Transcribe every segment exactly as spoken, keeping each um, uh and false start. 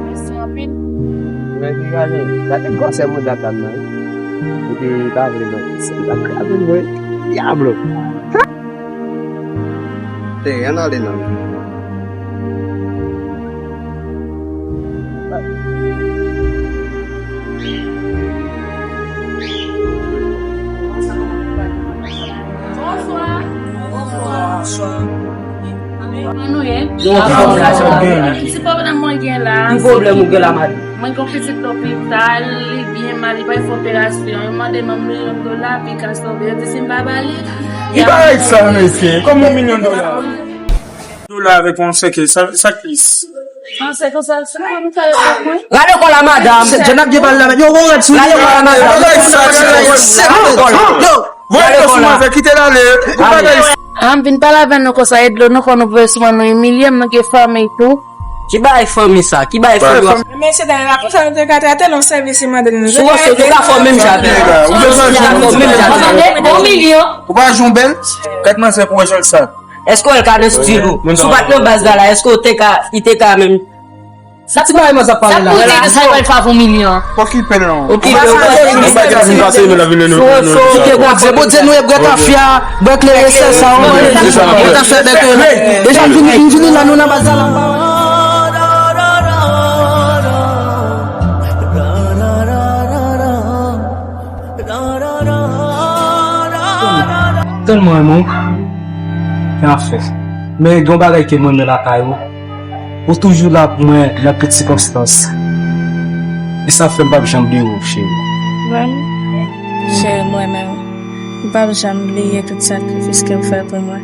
Mèsi anpil. Men degaje, gade gwosè manda dam nan, wi. Epi li pa vle non. Se l ap kraze l, wi. Dyablo. Te, ann ale non. Bonswa. Bonswa. Kòman nou ye? Anfòm la, sa w gen? Ki ti pwoblèm mwen gen la? Ki pwoblèm ou gen la, madanm? Mwen gen yon pitit lopital, li byen mal, li pral fè operasyon. Yo mande m yon milyon dola, pi ka sove. Yo di si m pa ba li, li ap mouri. Ki bagay sa, mesye? Kòman yon milyon dola? Dola avèk yon sèkèy, sa, sa k plis? An, se konsa, se konsa, se konsa. Rale kò la, madanm. Se John ap gen pale la, yo, yo, rèd sou li. Rale kò la, madanm. Rale kò la. Yo, voye kò sou mwen, kite l ale. Ki bagay sa? An, m vin pale avè nou konsa, ede nou, kò nou voye sou mwen, nou imilye m, nou gen fanmi tou. Ki bagay fanmi sa? Ki bagay fanmi? Men se dam la, konsa nou te ka trete l, yon sèvis li mande nou. Sou wòch, ou ka fè menm jan avè l. Ou bezwen jwenn yon milyon. Ou pa jwenn bèl? Gad manzè pou wè jan l sa. Èske w wè l ka nan stil ou? Si w pa t nan baz la la, èske w te ka, li te ka menm? Sa ti bagay manzè ap pale la. Sa pou di sa, sa pral fè yon milyon. Okipe l non. Okipe l. Kite Bondye, Bondye nou ye, bwè kafya, bwè klere, sèl sa, w konprann? Bwè kafya, bwè klere. Deja, m vini, m vini la, nou nan baz la la. Tèlman renmen w, gen afè. Men gen yon bagay ke m renmen lakay ou. Ou toujou la pou mwen nan tout sikonstans. E sa fè m p ap janm bliye w, cheri. Vrèman? Cheri, m renmen w. M p ap janm bliye tout sakrifis ke w fè pou mwen.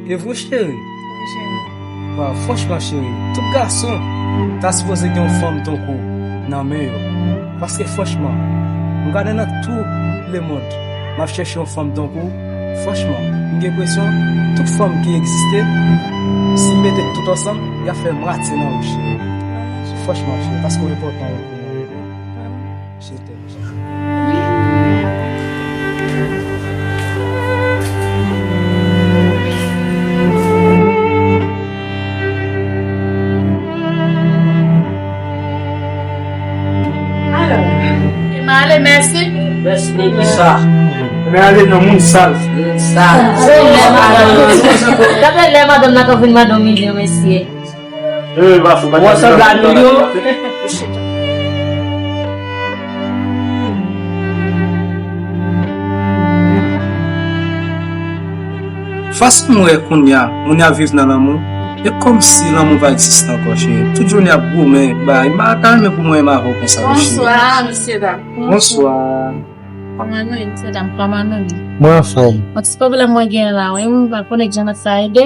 E vre, cheri? Wi, cheri. Waw, franchman, cheri, tout gason ta sipoze gen yon fanm tankou w nan men yo. Paske, franchman, m gade nan tout lemonn, m ap chèche yon fanm tankou w. Franchman, m gen enpresyon, tout fanm ki egziste, si m mete tout ansanm, y ap fè mwatye nan ou, cheri. Franchman, cheri, paske w enpòtan pou mwen. Je t'aime. Mwen ale, mèsi. Mèsi pou sa. Mwen ale nan moun sal. Moun sal. Gade lè madanm nan ka vin mande yon milyon, mesye. Ou sanble a nou yo. Fason m wè kounye a, moun yo ap viv nan lanmou, e kòmsi lanmou pa egziste ankò, cheri. Tout jounen y ap goumen, bay. M pa ta renmen pou mwen menm avè w konsa, cheri. Bonswa, mesye dam. Bonswa. Kòman nou ye, mesye dam? Kòman nou ye? Mwen anfòm. Yon ti pwoblèm mwen gen la, wi, m pa konnen jan sa ede.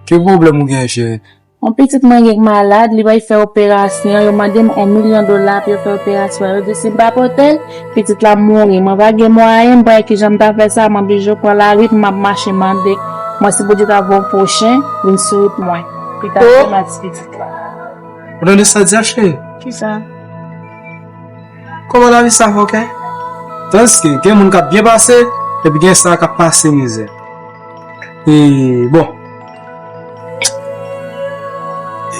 Ki pwoblèm ou gen, cheri? Yon pitit mwen gen k malad, li pral fè operasyon, yo mande m yon milyon dola pou yo fè operasyon an. Yo di si m pa pote l, pitit la ap mouri. Mwen pa gen mwayen, m pa wè kijan m ta fè sa, mwen blije pran lari pou m ap mache mande. Mwen si Bondye ta voye yon pwochen vin sou wout mwen. Pou ta fè m ak ti pitit la. Ou tande sa di a, cheri? Kisa? Kòman lavi sa, fòkè? Tandiske gen moun k ap byen pase, epi gen sa k ap pase mizè. E, bon.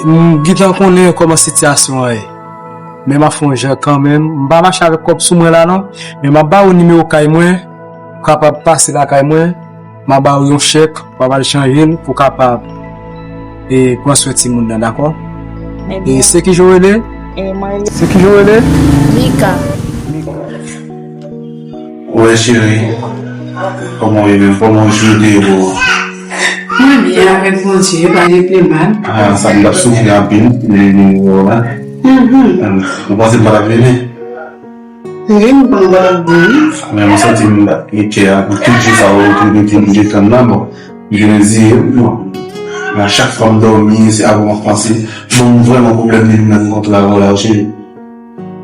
M gentan konnen kòman sitiyasyon an ye. Men m ap fè yon jan kanmenm. M pa mache avèk kòb sou mwen la non. Men m ap ba ou nimewo kay mwen. Ou kapab pase lakay mwen. M ap ba ou yon chèk. W ap al chanje l pou w kapab, e, pran swen timoun nan, dakò? E se ki jan w rele? E mwen rele. Se ki jan w rele? Mika. Mika. Wè, cheri. Kòman w ye menm? Kòman jou te ye pou ou? Mwen byen avèk Bondye, pa gen pi mal. Ah, sa m t ap soufri anpil, li vini wè w la. Mhm. Ou panse m pa t ap vini? Wi, m konn bagay di wi. Men mwen santi m bat kè a pou tout jou sa yo, pou tout jou m te tann nan, bon, m te reziye m, bon. Men a chak fwa m dòmi, se avè w m ap panse. Bon, m vrèman pwoblèm li menm kontre avè w la, cheri.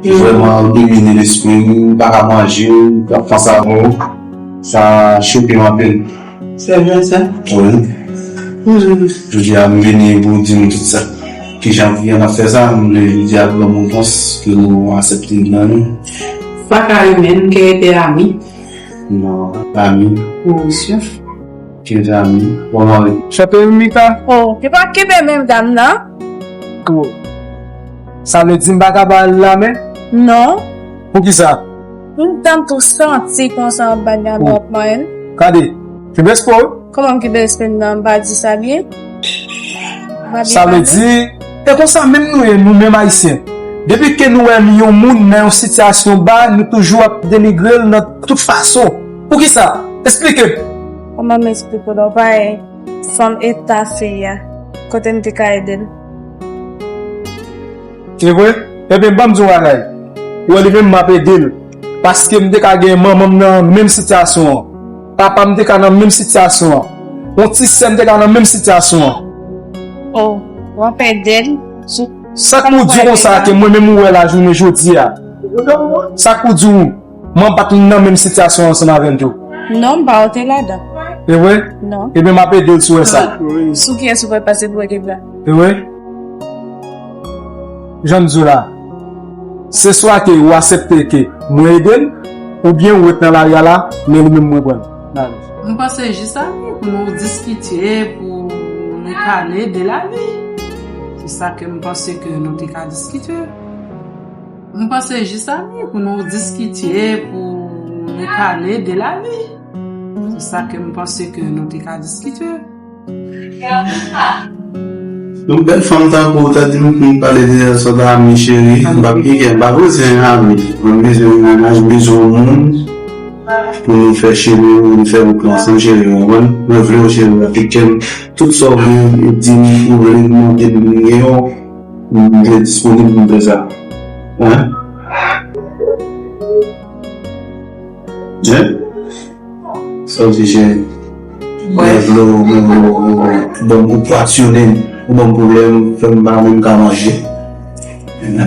Vrèman domine lespri m, m pa ka manje, m ap panse avè w. Sa choke m anpil. Se vre sa? Wi. Jodi a m vini pou di m tout sa. Kijan pou n ap fè sa, m vle jodi a pou ban m repons ke nou aksepte nan nou. Pa ka renmen, nou ke rete ami. Non, ami. Wi, mesye. Ki rete ami. Bon, mari. Chante Mika. Oh, se pa kenbe menm dam nan? Tou. Sa vle di m pa ka ba l lamen? Non. Poukisa? M tann tou santi konsa anba nyan w ap manyen l. Gade, kenbe respè w. Kòman m kenbe respè m nan? M pa di sa byen? M pa byen pale? Sa vle di, e konsa menm nou ye, nou menm Ayisyen. Depi ke nou wè yon moun nan yon sitiyasyon ba, nou toujou ap denigre l nan tout fason. Poukisa? Esplike m. Kòman m esplike w? Fanm eta fi a, kote m te ka ede l? Se vre? Ebyen, ban m di w yon bagay. Ou wè, li menm m ap ede l. Paske m te ka gen manman m nan menm sitiyasyon an. Papa m te ka nan menm sitiyasyon an. Yon ti sè m te ka nan menm sitiyasyon an. Oh, w ap ede l? Sa k pou di w konsa ke mwen menm ou wè la jounen jodi a? Sa k pou di w? Mwen pa t nan menm sitiyasyon ansanm avè l tou. Non, m pa wè w te ladan. E vre? Non. Ebyen, m ap ede l sou wè sa. Sou kiyès ou pral pase pou ede l la? E vre? Jan m di w la, se swa ke ou aksepte ke mwen ede l, oubyen ou ret nan lari a la, men li menm mwen pran l. M panse jis a li pou nou diskite, pou nou pale de lavi. Se sa ke m panse ke nou te ka diskite. M panse jis a li pou nou diskite, pou nou pale de lavi. Se sa ke m panse ke nou te ka diskite. Yon bèl fanm tankou w ta di m pou m pale de sòt ami cheri, m p ap gen kè, m pa bezwen ami. Mwen bezwen yon mennaj, m bezwen yon moun pou nou fè chemen, pou nou fè wout la ansanm cheri, w konprann? Mwen vle w cheri, avèk kè m, tout sa w vle di m, ou vle mande m, m gen yo. M vle disponib pou m fè sa. Hein? Hein? Sa w di, cheri? Mwen vle w, mwen vle w, mwen vle w. Bon, ou pou aksyone m. Ou ban m pwoblèm, fè m pa menm ka manje.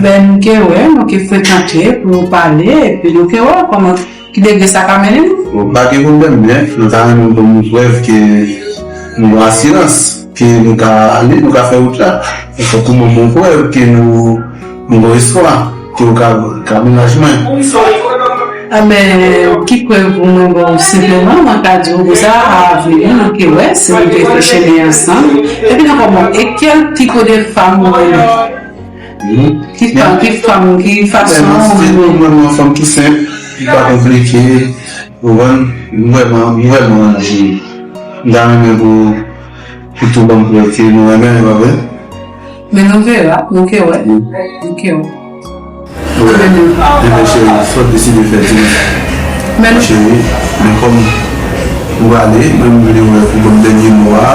Ben, nou ke wè, nou ke frekante pou nou pale, epi nou ke wè kòman ki degre sa ka mennen nou? Bon, pa gen pwoblèm, men nou ta renmen w ban nou prèv ke nou gen asirans, ke nou ka ale, nou ka fè wout la. Fòk ou ban m yon prèv ke nou, nou gen espwa, ke w ka, ka mennaj mwen. A, men, ki prèv pou mwen ba w? Senpleman, mwen ka di w konsa, a avni, nou ke wè, si nou te fè chemen ansanm. Epi nan kòman, e kèl tipo de femme ou renmen? Ki fanm, ki fanm, ki fason? Mwen, se yon fanm ki senp, ki pa konplike, ou konprann? M vrèman, m vrèman, m ta renmen pou, pou tou ban m prèv ke nou renmen, e pa vre? Men nou verra, nou ke wè. Nou ke wè. Ebyen, cheri, sa w deside fè, di m. Men cheri, men kòm ou prale, mwen m vle wè pou bon dènye mo a,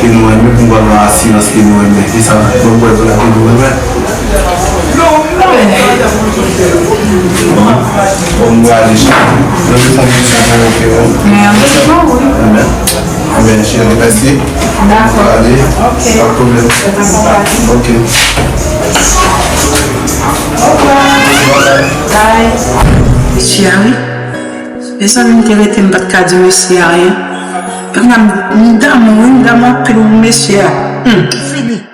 ke nou renmen, pou m pral nan asirans ke nou renmen. E sa, mwen m wè pou la ke nou renmen. Bon, m prale, cheri. Mwen m fè yon ti renmen. Ebyen, cheri, mèsi. Dakò. Allez, ok. Pa de pwoblèm. Ok. Au revoir. Bye. Bye. Mesye a, wi. Mezanmi, m te rete, m pa t ka di mesye a anyen. Pandan m, m damou, wi, m damou anpil, wi, mesye a. Hmm. Fini.